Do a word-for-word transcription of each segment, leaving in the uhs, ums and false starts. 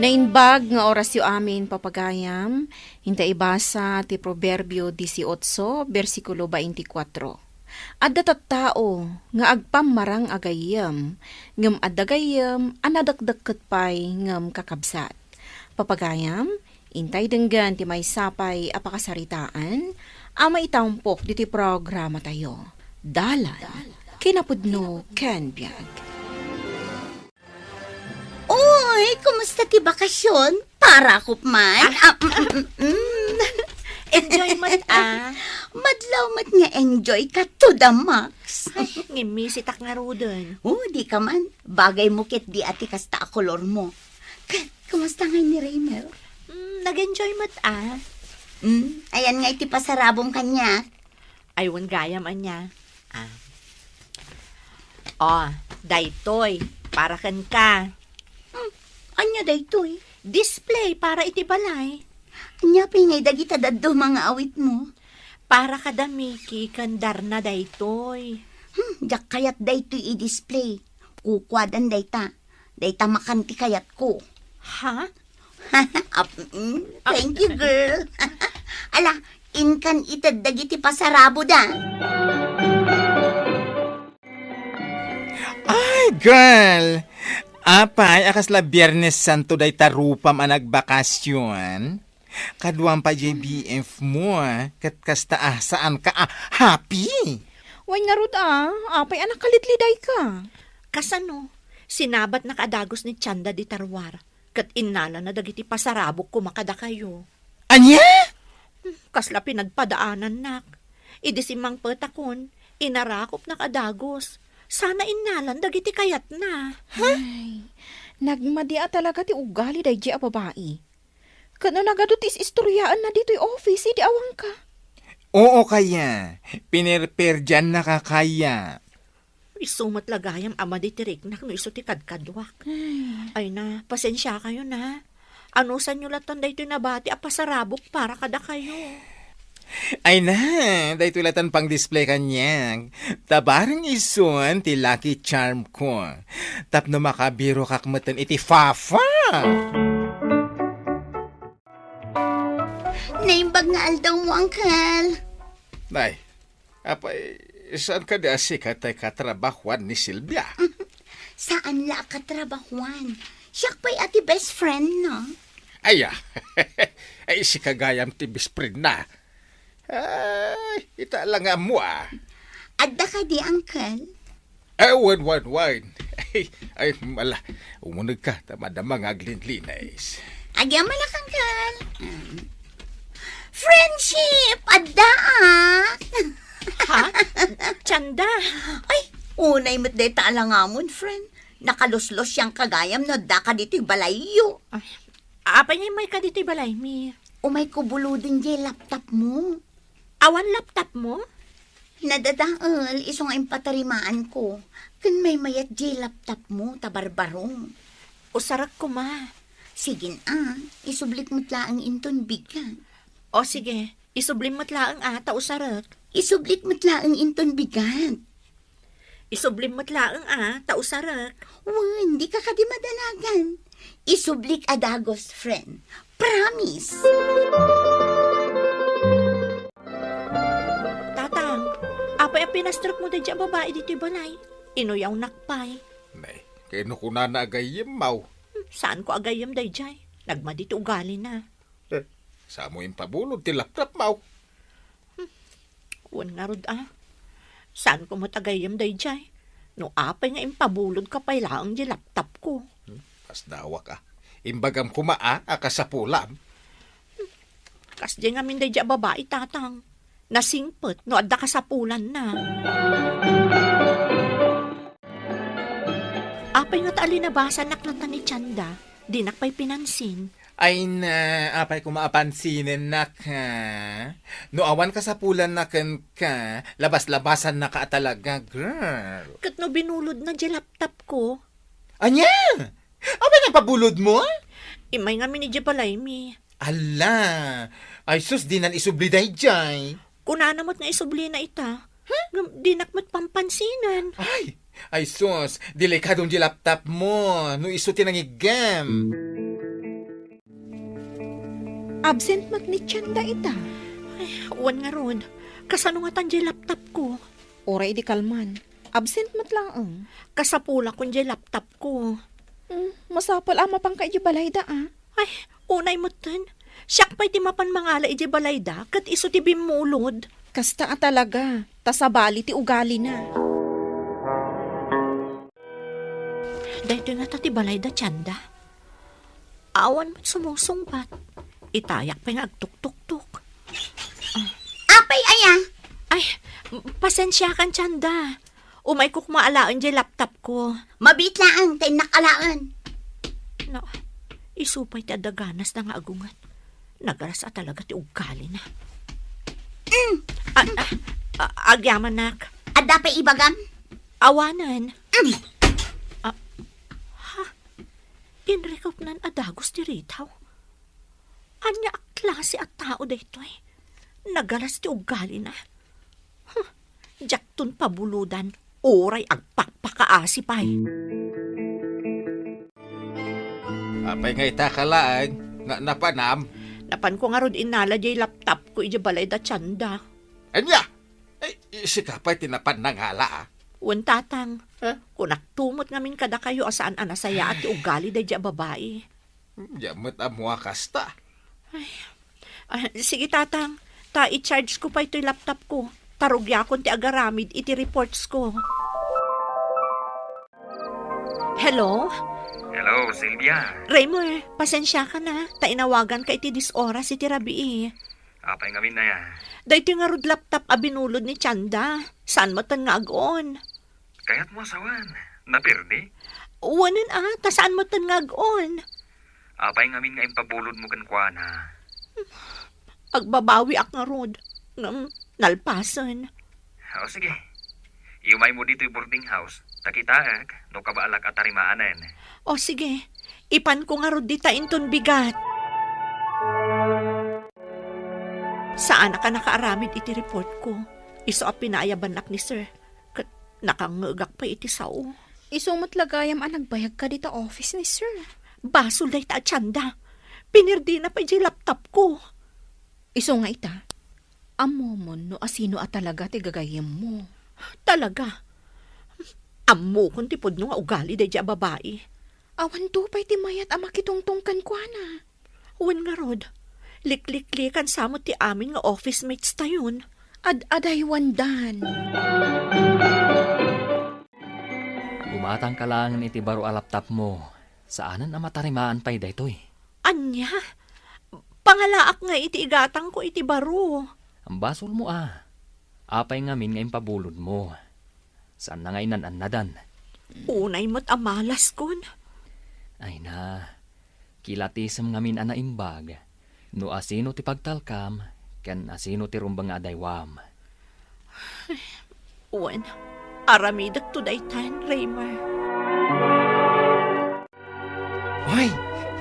Naimbag nga orasyo amin, papagayam, inta ibasa ti Proverbio dieciocho, bersikulo veinticuatro. Adda tattao nga agpammarang a gayyem, ngem adda gayyem a nadakdakket pay ngem kakabsat. Papagayam, intay denggen ti maysa pay a pakasaritaan a maitampok diti programatayo. Dalan, kinapudno ken biag. Uy, kumusta ti bakasyon? Para ko man. Ah. Ah, mm, mm, mm. Enjoy met, ah. Madlaw met nga enjoy ka to the max. Ay, ngimisitak nga ruden. Oh, di ka man. Bagay mo ket di ati kasta a kolor mo. Ket, kumusta ngay ni Raymer? Mm, nag-enjoy met, ah. Mm, ayan nga iti pasarabong kaniak. Ay, wen gayam, ania. Ah. Oh, daytoy, para kenka. Hmm, ania daytoy? Display para iti balay. Ania pay ngay dagita dadduma nga awit mo? Para kada Mickey ken Darna daytoy. Hmm, diak kayat daytoy i-display. Kukuadan dayta. Dayta makan ti kayatko. Ha? Ap-, mm, thank you, girl. Ala, inkan ited dagiti pasaraboda. Ay, girl! Apay, a kasla Biyernes Santo dayta rupam a nagbakasyon? Kaduam pay diay B F mo, ah, ket kasta a saanka a happy. Wen ngarud, ah, apay a nakalitliday ka? Kasano? Sinabatnak a dagus ni Chanda di Tarwar, ket innalana dagiti pasarabok koma kadakayo. Ania? Hmm, kasla pinagpadaanannak. Idi simmangpetakon, inarakopnak a dagus. Sana innalan dagiti kayatna. Ha? Ay, nagmadi a talaga ti ugali daydi a babai. Ket no nagadu ti is-istoriaenna ditoy office, idi awanka. Oo kaya, pinerperdiannaka kaya. Isu met la gayam a madi ti riknak no isu ti kadkaduak. Ay. Ay na, pasensiakayon, ha. Anusanyo latta daytoy nabati a pasarabok para kadakayo. Ay na, daytoy latta pang-display kaniak. Ta bareng isun ti lucky charm ko. Tapno makabirokak metten iti Fafa. Naimbag nga aldaw mo, Uncle. Nay, apay, saan kadi a sika tay katrabahuan ni Silvia? Saan la a katrabahuan. Siak pay a ti best friend na. Aya, ay sika gayam ti best friend na. Ay, ita la nga ammo, ah. Adda kadi, Uncle? Eh, wen, wen, wen. Ay, ay, mala, umuneg ka, ta madama nga aglinlinis. Agyamanak, Uncle. Mm. Friendship, adda, ah. Ha? Chanda? Ay, unay met dayta alangamon, friend. Nakaluslos yang kagayam no adda ka ditoy balayyo. Ay, apay nga immay ka ditoy balaymi? Umay ko buloden diay laptop mo. Awan laptop mo? Nadadael, isu nga impatarimaan ko. Ken maymayat diay laptop mo, ta barbaro. Usarek koma. Sige, a, isublik met laeng inton bigat. O, sige. Isublim met laeng, a, ta usarek. Isublik met laeng inton bigat. Isublim met laeng, a, ta usarek. Wen, dika kadi madanagan. Isublik a dagus, friend. Promise. Tatang, apay a pinastrek mo daydiay a babai ditoy balay? Inuyawnak pay. Nay, kayno kunana a gayyem, maw? Hmm, saan ko a gayyem daydiay. Nagmadi ti ugalina. Eh, saan mo impabulod ti laptop, maw? Hmm, wen ngarud, a. Saan ko met a gayyem daydiay. No apay nga impabulod ka pay laeng di laptop ko. Hmm, kasdawak, a. Imbagam koma, a, a kasapulam. Hmm, kasdiay ngamin daydiay a babai, tatang. Nasingpet no adda kasapulanna. Apay nga ta alinabasannak latta ni Chanda, dinak pay pinansin. Ay na, apay koma a pansinennak, ha? No awan kasapulanna kenka, labas-labasannaka a talaga, girl. Ket no binulodna diay laptop ko? Ania? Apay nga impabulod mo? Immay ngamin idiay balaymi. Ala! Ay sus, dinan isubli daydiay. Kunana met nga isublina ita. Huh? Ngem dinak met pampansinen. Ay! Ay sus, delikadon di laptop mo. No isu ti nangiggem. Absent met ni Chanda ita. Ay, wen ngarud. Kasano ngatan diay laptop ko? Uray idi kalman. Absent met laeng. Kasapulakon diay laptop ko. Hmm, masapul a mapanka idiay balayda, a. Ay, unay metten. Siak pay ti mapan mangala idiay balayda, ket isu ti bimmulod. Kasta a talaga, ta sabali ti ugalina. Daytoy ngata ti balayda, Chanda. Awan met sumungsungbat. Itayak pay nga agtuktuktok. Apay aya? Ay, pasensiakan, Chanda. Umayko koma alaen diay laptop ko. Mabiit laeng ta innak alaen. No, isu pay ti adda ganasna nga agunget. Nagalas a talaga ti ugalina. Mm. A, a, a, agyamanak. Adda pay ibagam? Awanen. Mm. A, ha? Inrikupnan a dagus ti ritaw. Ania a klase a tao daytoy? Nagalas ti ugalina. Huh, diakton pabulodan, uray agpakpakaasi pay. Apay nga ita ka laeng, na-, napanam? Napanko ngarud inala diay laptop ko idiay balay da Chanda. Ania? Ay, sika pay ti napan nangala, a? Wen, Tatang. Eh? Kunakto met ngamin kadakayo a saan a nasayaat ti ugali daydiay a babai. Diak met ammo a kasta. Ay. Ah, sige, Tatang. Ta i-charge ko pay toy laptop ko. Ta rugiakon ti agaramid iti reports ko. Hello? Hello, Sylvia. Raymer, pasensiakan a, ta inawaganka iti dies oras iti rabii. Apay ngamin aya? Daytoy ngarud laptop a binulod ni Chanda. Saan metten nga ag-on. Kayatmo a sawen, napirdi? Wenen a, ta saan metten nga ag-on. Apay ngamin nga impabulodmo kenkuana? Agbabawiak ngarud, ngem nalpasen. O sige, iumaymo ditoy boarding house, ta kitaek no kabaalak a tarimaanen. O sige, ipanko ngarud dita inton bigat. Saanak a nakaaramid iti report ko. Isu a pinaayabannak ni Sir. Ket nakangngegak pay iti sao. Isu met la gayam a nagbayagka dita office ni Sir. Basol dayta a Chanda. Pinirdina pay diay laptop ko. Isu nga ita, ammomon no asino a talaga ti gagayyemmo. Talaga? Ammokon ti pudno nga ugali daydiay a babai. Awanto pay ti mayat a makitungtong kenkuana. Wen ngarud, likliklikan sa met ti amin nga office mates tayon. Ad-adaywandan. Gumatangka laengen iti baro a laptopmo. Saanen a matarimaan pay daytoy. Ania? Pangalaak nga iti igatangko iti baro. Basolmo a. Apay ngamin nga impabulodmo? Saanna nga inan-annadan. Unay met a malaskon. Ay na, kilatisem ngamin a naimbag no asino ti pagtalkam ken asino ti rumbeng nga adaywam. Wen, aramidekto daytan, Raymer. Hoy,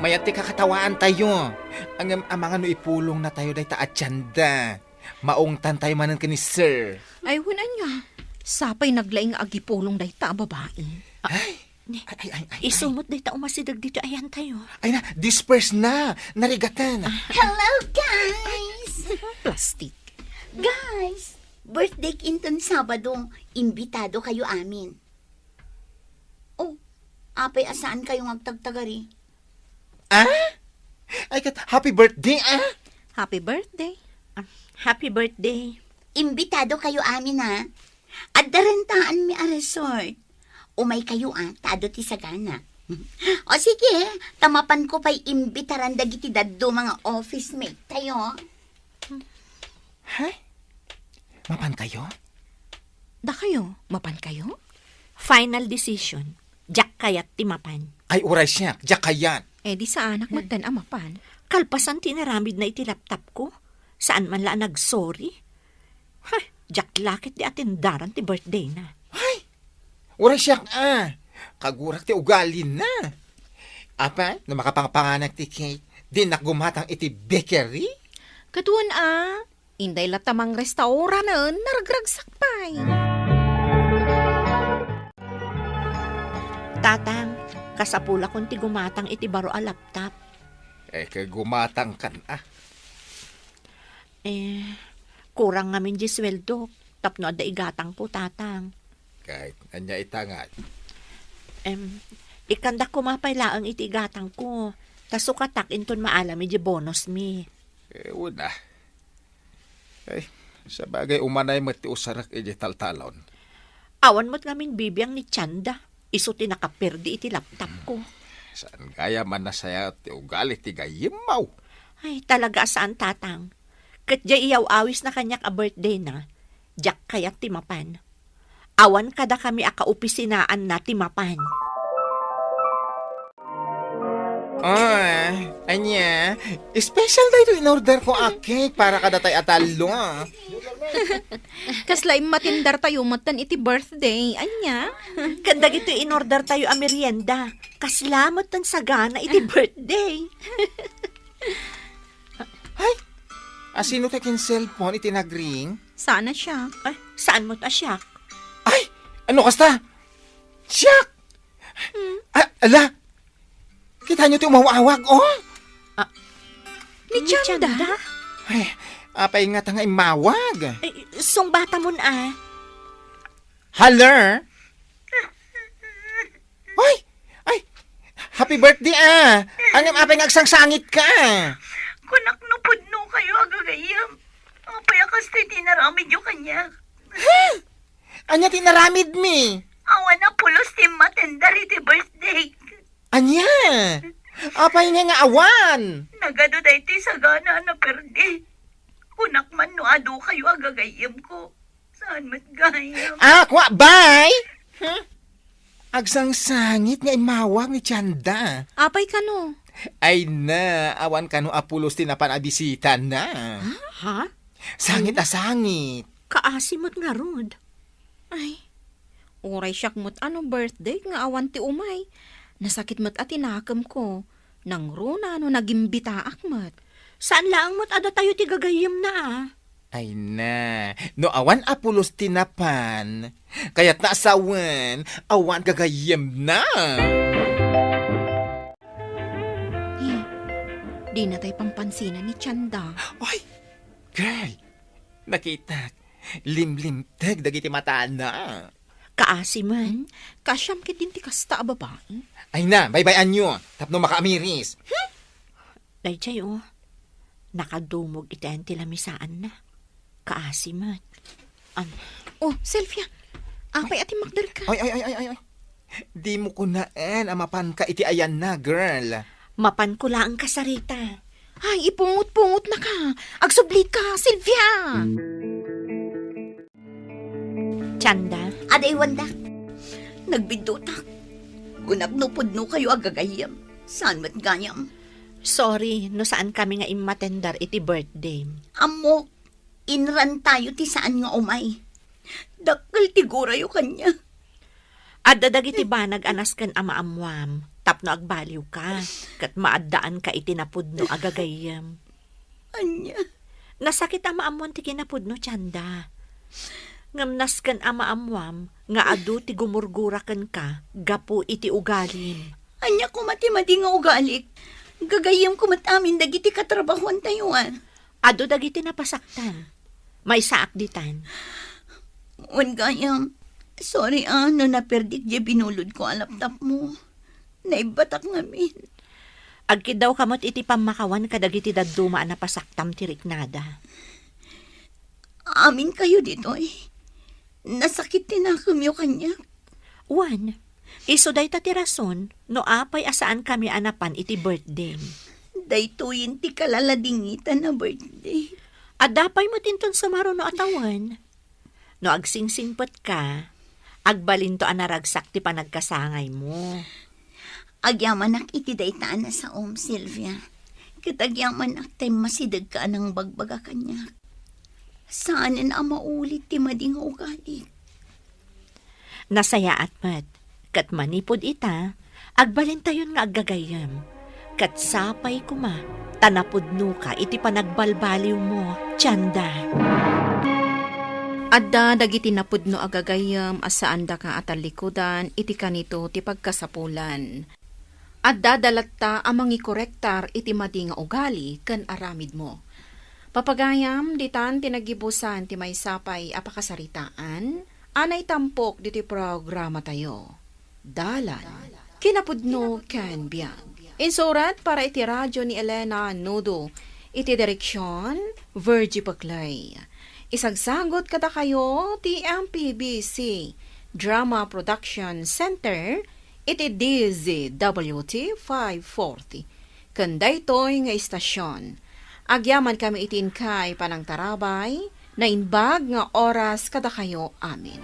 mayat ti kakatawaantayo. Ngem amangan no ipulongnatayo dayta a Chanda. Maungtantayo manen ken ni Sir. Ay, wen ania. Sapay naglaing nga agipulong dayta a babai. Ay, ni, ay, ay, ay, ay, isu ay. Met dayta umasideg ditoy ayantayo. Ay na, disperse na. Narigaten. Hello, guys! Plastic. Guys, birthday inton Sabado. Imbitado kayo amin. Oh, apay a saan kayo nga agtagtagari? Ah? Ay, ket, happy birthday, ah? Happy birthday. Ah, happy birthday. Imbitado kayo amin, ha? Adda rentaanmi a resort. Umay kayo, ah, ta adu ti sagana. O sige, ta mapanko pay imbitaran dagiti dadduma nga office mate tayo. Hay? Mapan kayo? Dakayo, mapan kayo? Final decision. Diak kayat ti mapan. Ay, uray siak, diak kayat. Eh, di saanak metten a mapan. Kalpasan ti inaramidna iti laptop ko, saan man la a nag-sorry. Hay, diak la ket di atendaran ti birthday na. Hay! Uray siak a, kagurak ti ugalina. Apay, no makapangapanganak ti cake, dinak gumatang iti bakery? Ket wen a, inday latta mangrestauranen, naragragsak pay. Tatang, kasapulakon ti gumatang iti baro a laptop. Eh, ket gumatangkan a. Eh, kurang ngamin di sueldok tapno adda igatangko, Tatang. Ket ania ita ngay? Em, ikkandak koma pay laeng iti igatangko, ta sukatak inton maalam iti bonus mi. Eh, una. Ay, sabagay, umanay met ti usarek iti taltalon. Awan met ngamin bibiang ni Tienda. Isu ti nakaperdi iti laptop ko. Saan gayam a nasayaat ti ugali ti gayyemmo? Ay, talaga a saan, Tatang. Ket diay iyaw-awisna kaniak a birthday na, diak kayat ti mapan. Awan kadakami a kaopisinaanna ti mapan. Ah, ania? Special daytoy in-order ko a cake para kadatay a tallo, ah. Kasla immatendartayo metten iti birthday, ania? Ken dagitoy in-ordertayo a merienda, kasla metten sagana iti birthday. Ay, asino ti kin-cellphone iti nagring? Saan a siak. Ay, saan met a siak? Ay, ano kasta? Siak! Hmm? Ah, ala! Kitaenyo ti umawawag, oh! Ah, ni Ni Tienda? Tienda? Ay, apay ngata nga immawag? Ay, sungbatamon, ah. Hello? Ay! Ay! Happy birthday, ah! Ngem apay nga agsangsangitka? Kunak no pudno kayo a gagayyem. Apay a kastoy ti inaramidyo kaniak? Huh? Ania ti inaramidmi? Awan a pulos ti matender iti birthday. Ania? Apay ngay nga awan? Nagadu daytoy sagana a naperdi. Kunak man no adu kayo a gagayyemko. Saan met gayam? Ah, kua, bye! Huh? Agsangsangit nga immawag ni Tienda. Apay kano? Ay na, awan kano a pulos ti napan a bisitana. Ha? Sangit a sangit. Kaasi met ngarud. Ay, uray siak met a no birthday nga awan ti umay. Nasakit met a ti nakemko. Nangruna no nagimbitaak met. Saan laeng met a datayo ti gagayyemna, ah. Ay na, no awan a pulos ti napan, kayatna a sawen, awan gagayyemna. Eh, dina tay pampansinan ni Tienda. Ay, girl, nakitak, limlimteg dagiti matana. Kaasi man. Hmm? Kaasiam ketdin ti kasta a babai. Ay na, baybay-anyo, tapno makaamiris. Hmm? Daydiay, oh. Nakadumog iti ayan ti lamisaanna. Kaasi met. Am- Oh, Sylvia. Apay a timmakderka? Ay, ay, ay, ay, ay, ay. Dimo kunaen a mapanka iti ayanna, girl. Mapanko laeng, Sarita. Ay, ipungot-pungotnaka. Agsublika, Sylvia! Tienda. Adda, Wanda. Nagbiddutak. Kunak no pudno kayo a gagayyem. Saan met gayam? Sorry no saankami nga immatender iti birthday. Ammok, inrantayo ti saan nga umay. Dakkel ti gurayo kaniak. Adda dagiti banag a nasken a maammoam tapno agbaliwka ket maaddaanka iti napudno a gagayyem. Ania? Nasakit a maammoan ti kinapudno, Tienda. Ngem nasken a maammoam nga adu ti gumurgura kenka gapu iti ugalim. Ania koma ti madi nga ugalik? Gagayyemko met amin dagiti katrabahoantayo, a. Adu dagiti napasaktam. Maysaak ditan. Wen gayam, sorry a no naperdik diay binulodko a laptopmo. Naibbatak ngamin. Agkiddawka met iti pammakawan kadagiti dadduma a napasaktam ti riknada. Amin kayo ditoy. Nasakit ti nakemyo kaniak. Wen, isu dayta ti rason no apay a saankami a napan iti birthday. Daytoyen ti kalaladingitan a birthday. Adda pay met inton sumaruno a tawen. No agsingsingpetka, agbalinto a naragsak ti panagkasangaymo. Agyamanak iti dayta a nasaom, Sylvia. Ket agyamanak ta immasidegka a nangbagbaga kaniak. Saanen a maulit ti madi nga ugalik. Nasayaat met, ket manipud ita, agbalintayon nga aggagayyem, ket sapay koma ta napudnoka iti panagbalbaliwmo, Tienda. Adda dagiti napudno a gagayyem a saandaka a tallikudan iti kanito ti pagkasapulan. Addada latta a mangikorektar iti madi nga ugali ken aramidmo. Papagayam, ditan ti naggibusan ti maysa pay a pakasaritaan a naitampok ditoy programatayo. Dalan, kinapudno ken biag. Insurat para iti radyo ni Elena Nudo, iti direksion, Virgie Paclay. Isagsagot kadakayo ti M P B C Drama Production Center iti D Z W T five forty. Ken daytoy nga istasion, agyamankami iti inkay panangtarabay, naimbag nga oras kadakayo amin.